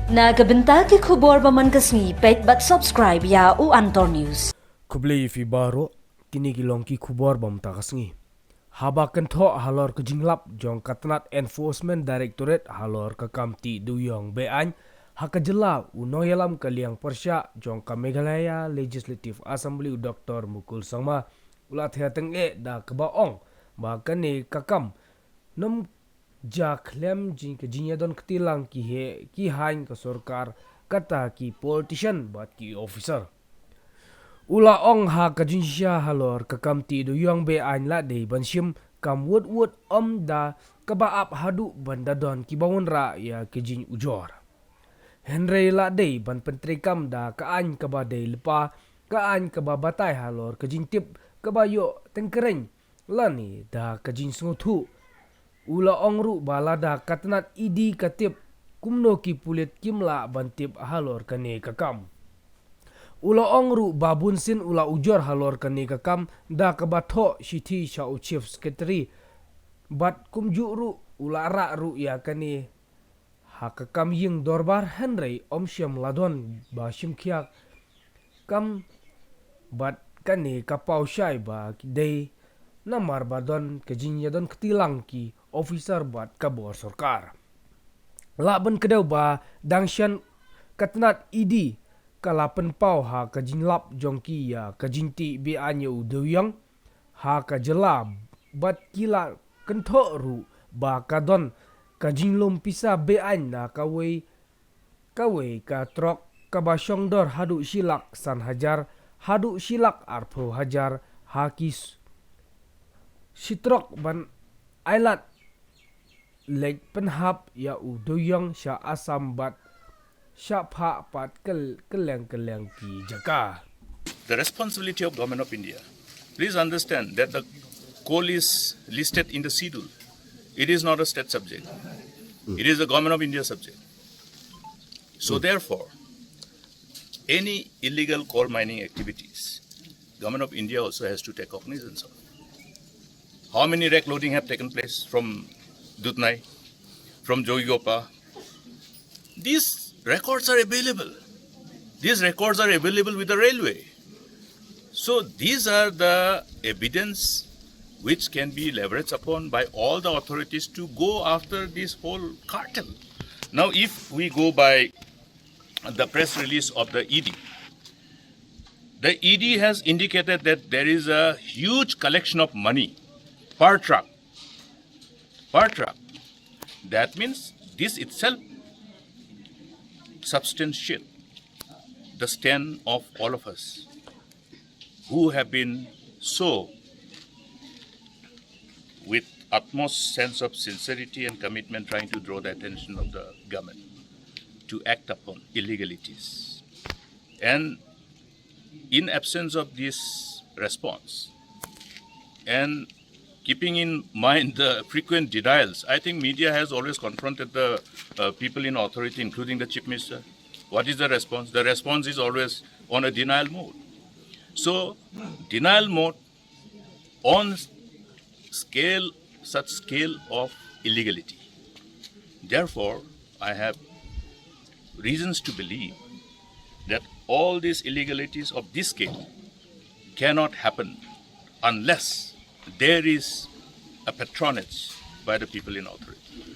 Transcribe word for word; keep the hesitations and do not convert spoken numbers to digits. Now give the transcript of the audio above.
Na ka bynta ki khubor ba man ka sngi, peit bad subscribe ïa u Antor News. Khublei ïa phi baroh, kine ki long ki khubor ba mynta ka sngi. Haba kynthoh halor ka jinglap jong ka tnat Enforcement Directorate halor ka kam tih dewïong be-aiñ ha ka jylla, u nongïalam ka liang pyrshah jong ka Meghalaya Legislative Assembly, u Doktor Mukul Sangma, u la thiah tyngeh da kaba ong ba kane ka kam nym jia khlem jing ka jingïadon kti lang ki heh ki haiñ ka sorkar, kata ki politician bad ki officer. U la ong ha ka jingshisha halor ka kam tih dewïong be-aiñ la dei ban shim kam wut wut, ym da kaba ap haduh ban da don kiba wanrah ïa ki jingujor. Hynrei la dei ban pyntreikam da ka aiñ kaba dei lypa, ka aiñ kaba batai halor ka jingtip kaba ïoh tyngkreiñ lane da ka jingsngewthuh. U la ong ruh ba lada ka tnat E D ka tip, kumno ki pulit kim lah ban tip halor kane ka kam. U la ong ruh ba bunsien u la ujor halor kane ka kam da kaba thoh shithi sha u Chief Secretary, bad kumjuh ruh u la rah ruh ïa kane ha ka kam ïing dorbar, hynrei ym shym la don ba shim khia kam bad kane ka paw shai ba dei namar ba don ka jingïadon kti lang ki officer bad ka bor sorkar. Lah ban kdew ba dang shen ka tnat E D ka la pynpaw ha ka jinglap jong ki ïa ka jingtih be-aiñ ïa u dewïong ha ka jylla, bad ki la kynthoh ruh ba ka don ka jinglum pisa be-aiñ na kawei kawei ka trok kaba shong dor haduh shi lak san hajar haduh shi lak arphew hajar ha ki s-, shi trok ban ailad leit pynhap ïa u dewïong sha Assam bad shah phah pat kyl-, kylleng kylleng ki jaka. The responsibility of Government of India. Please understand that the coal is listed in the schedule. It is not a state subject. It is a Government of India subject. So therefore, any illegal coal mining activities, Government of India also has to take cognizance of. How many rack loading have taken place from Duthnai, from Jogigopa? These records are available. These records are available with the railway. So these are the evidence which can be leveraged upon by all the authorities to go after this whole cartel. Now, if we go by the press release of the E D, the E D has indicated that there is a huge collection of money per truck. Per truck. That means this itself substantiate the stand of all of us who have been so, with utmost sense of sincerity and commitment, trying to draw the attention of the government to act upon illegalities. And in absence of this response, and keeping in mind the frequent denials, I think media has always confronted the, uh, people in authority, including the Chief Minister. What is the response? The response is always on a denial mode. So, denial mode on scale, such scale of illegality. Therefore, I have reasons to believe that all these illegalities of this scale cannot happen unless there is a patronage by the people in authority.